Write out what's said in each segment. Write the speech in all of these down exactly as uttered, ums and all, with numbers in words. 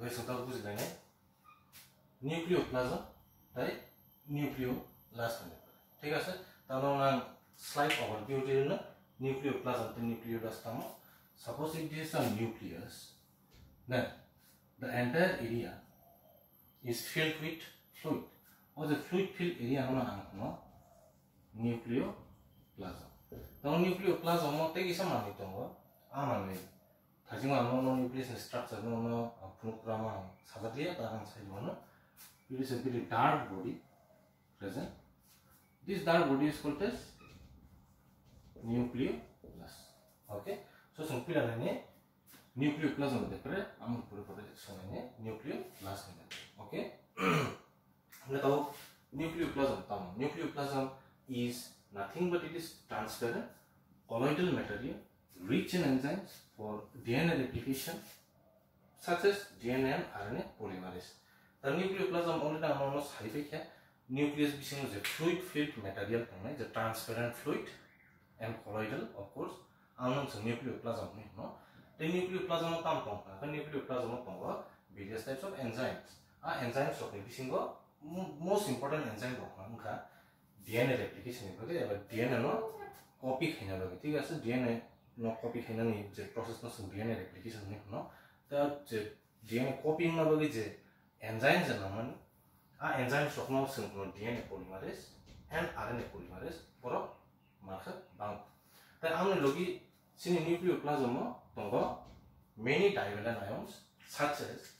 Tei chwng tabuk bujilainai nucleoplasm tei nucleolus hinwi. Thik ase? Tamo ang slight overview rino nucleoplasm tei nucleolus tamo. Suppose if this is a nucleus, then the entire area is filled with fluid. O je fluid filled area no ang no nucleoplasm. Tamo nucleoplasm o tei kisa manwi tongo, a manwi Thajima no no nucleus ni structure no no phunuk rama sajak liya ta ang sai mano. It is a very dark body present. This dark body is called as nucleolus. Okay, so song pila nani nucleoplasm de pre am pura pura so nani nucleolus ni. Okay. Hwnwi tabuk nucleoplasm tamo? Nucleoplasm is nothing but it is transparent colloidal material rich in enzymes for D N A replication, such as D N A and R N A polymerase. The nucleoplasm already ang nono sai paikha, nucleus bisingo je fluid filled material tongnai, je transparent fluid and colloidal, of course, ang nung se nucleoplasm hinwi hino. Tei nucleoplasm o tamo tong kha, nucleoplasm o tongo various types of enzymes. A enzymes rokni bisingo mo-, most important enzyme rok wngkha D N A replication ni bagwi eba D N A no copy khaina bagwi, thik ase? D N A no copy khainani je process no chwng D N A replication hinwi hino. Ta je D N A copy wngna bagwi je enzyme je nangmani, a enzymes rokno chwng hino D N A polymerase and R N A polymerase, borok markha bang. Tai amoni logi chini nucleoplasm o tongo many divalent ions such as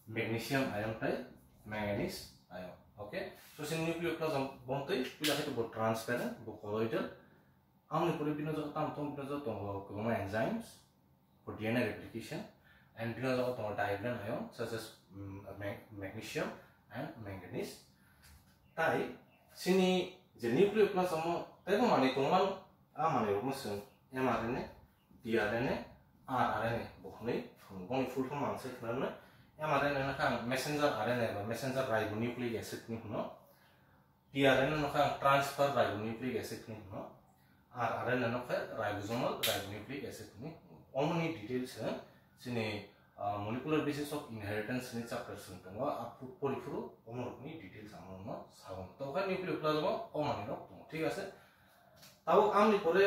magnesium ion tai manganese ion. Okay, so chini nucleoplasm bomtwi puila khe bo transparent, bo colloidal. Amoni pore bino jago tamo tong, bino jago tongo kwbangma enzymes for D N A replication and bino jago tongo divalent ion such as, mm, mag-, magnesium and manganese. Tai chini je nucleoplasm o teibo manwi tongmano, a manwi rokno chwng mRNA, tRNA, rRNA bo hwnwi phungo. Boni full form ang sai khna rwno. mRNA no khe ang messenger R N A ba messenger ribonucleic acid hinwi hwno. tRNA no khe ang transfer ribonucleic acid hinwi hwno. rRNA no khe ribosomal ribonucleic acid hinwi hwno. Omoni details se chini, ah, molecular basis of inheritance ni chapter song tongo. A phu-, pori phuru omorokni details ang no sago. To khe nucleoplasm o omani rok tongo, thik ase? Tabuk amni pore,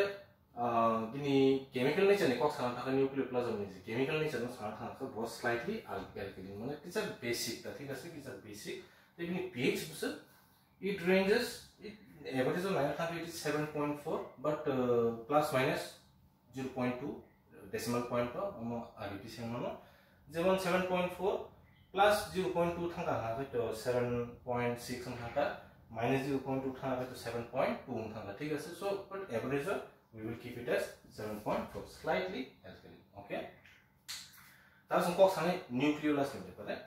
ah, bini chemical nature ni kok sana thangkha, nucleoplasm ni je chemical nature no sana thangkha, bo slightly al-, alkaline, mane kisa basic ta, thik ase, kisa basic. Tei bini pH bwswk, it ranges, it average o naina thangkha, it is seven point four, but, uh, plus minus zero point two decimal point o omo R B T seng mano. Jemon seven point four plus zero point two thangkha, ha, hoi to seven point six wng thangkha, minus zero point two thangkha, hoi to seven point two wng thangkha, thik ase? So, but average o we will keep it as seven point four, slightly alkaline, okay? Tamo chwng kok sanai nucleolus ni bepare.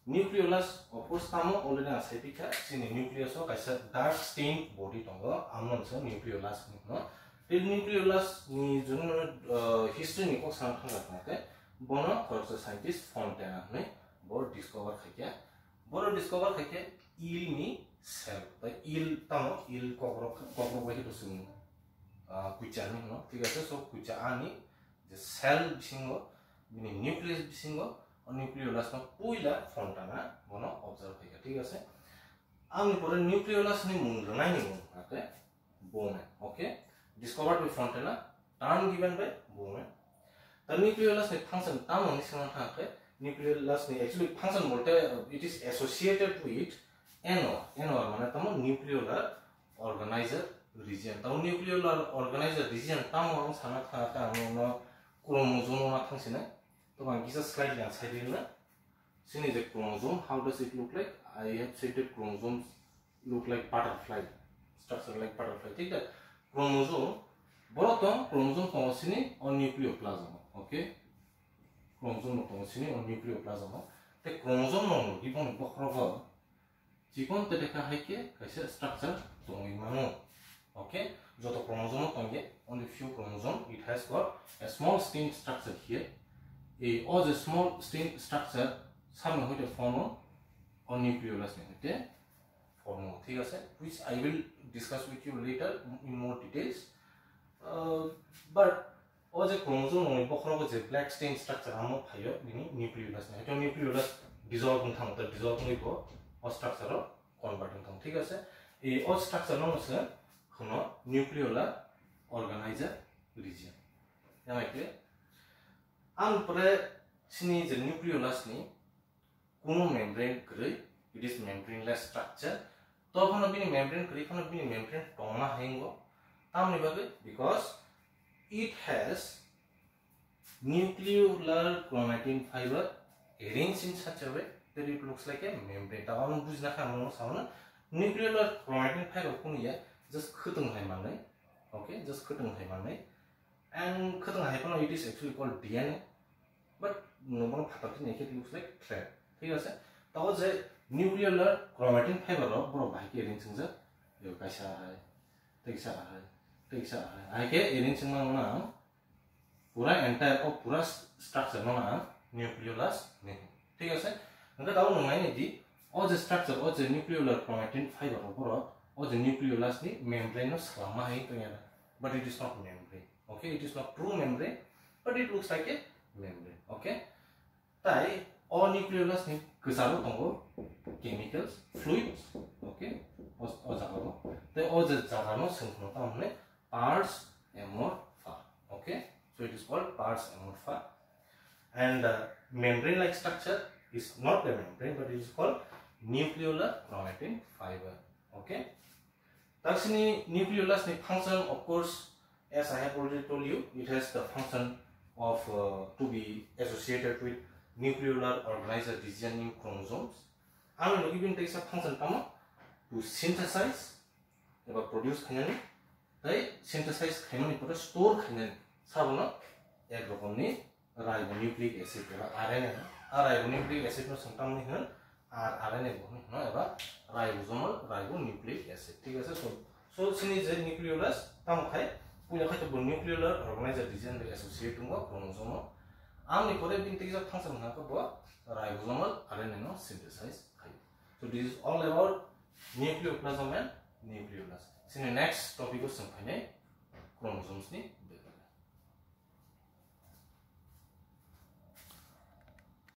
Nucleolus, of course, tamo already ang sai pikha, chini nucleus o kaisa dark stained body tongo, amo se nucleolus hinwi hwno. Tei nucleolus ni jwnno, uh, history ni kok sana thangkha tongkhe, bono khoroksa scientist Fontana hinwi bo discover khaikha. Bono discover khaikhe eel ni cell, bai eel tamo, eel kokrok, kokrok bai khe to chwng, ah, kuicha hinwi hwno, thik ase? So kuicha ani je cell bisingo, bini nucleus bisingo, o nucleolus no puila Fontana bono observe khaikha, thik ase? Amni pore nucleolus ni mung rwnai ni mung hake Bowman, okay? Discovered by Fontana, term given by Bowman. The nucleolus ni function tamo ni singmo thang khe, nucleolus ni actually function bolte, uh, it is associated with N O R. N O R mane tamo nucleolar organizer region. Tamo nucleolar organizer region tamo ang sana thang khe ang no chromosome ma thang sinai. To ang kisa slide yang sai din na. Sini the chromosome, how does it look like? I have said that chromosomes look like butterfly, structure like butterfly, thik da? Chromosome, borok tong chromosome tongo sini o nucleoplasm, okay? Chromosome no tongo sini o nucleoplasm. Te chromosome no logi boni bokhorogo chikon te dekha hai khe kaisa structure tongwi mano. Okay, joto chromosome tongya, only few chromosome, it has got a small stained structure here. Ei o je small stained structure samno hoite form o, o nucleolus ni hoite form o, thik ase? Which I will discuss with you later in more details. Uh, but O je chromosome rokni bokhorogo je black stain structure amo phaio bini nucleolus ni. Haikhe nucleolus dissolve wng thango, tei dissolve wngwi bo o structure o convert wng thango, thik ase? E o structure no se hono nucleolar organizer region. Yamai khe ang pore sini je nucleolus ni kuno membrane kwrwi, it is membraneless structure. To phano bini membrane kwrwi phano bini membrane tongma hingo. Tamni bagwi? Because it has nucleolar chromatin fiber arranged in such a way that it looks like a membrane. Tamo ano bujina kha, ano sauna nucleolar chromatin fiber kuno ya, just khwtwng hai manwi. Okay, just khwtwng hai manwi. And khwtwng hai phano it is actually called D N A. But no, bono phatar khe naikhe it looks like thread. Thik ase? Tao je nucleolar chromatin fiber rok borok bahai khe arrange wngjak. Yo kaisa hai, tei kisa hai, tei kisa hai. Hai khe arrange wngma wngna ang pura entire o pura structure no ang nucleolus ni. Thik ase? Hwnkhe tao nwng nai di, o je structure, o je nucleolar chromatin fiber rok borok, o je nucleolus ni membrane no swlamma hai tongya. But it is not membrane. Okay, it is not true membrane, but it looks like a membrane. Okay, tai o nucleolus ni kwcharo tongo chemicals, fluids. Okay, o, o jaga o. Tei o je jaga no swng khno tamo hwnwi pars amorpha. Okay, so it is called pars amorpha. And uh, membrane like structure is not a membrane, but it is called nucleolar chromatin fiber. Okay. Taksini nucleolus ni function, of course, as I have already told you, it has the function of uh, to be associated with nucleolar organizer region in chromosomes. Ang logi bin teisa function tamo to synthesize eba produce khainani, tai synthesize khaimani pore store khainani, sabono ek rokomni ribonucleic acid eba R N A no. A ribonucleic acid no swng tamni hwn, R R N A bo hwn hwno eba ribosomal ribonucleic acid. Thik ase? So, so sini je nucleolus tamo khai, puila khai to bo nucleolar organizer region bai associate wngo chromosome o. Amni pore bini teisa function hwnka bo ribosomal R N A no synthesize khai. So this is all about nucleoplasm and nucleolus. Sini next topic o swng phainai chromosomes ni bebak.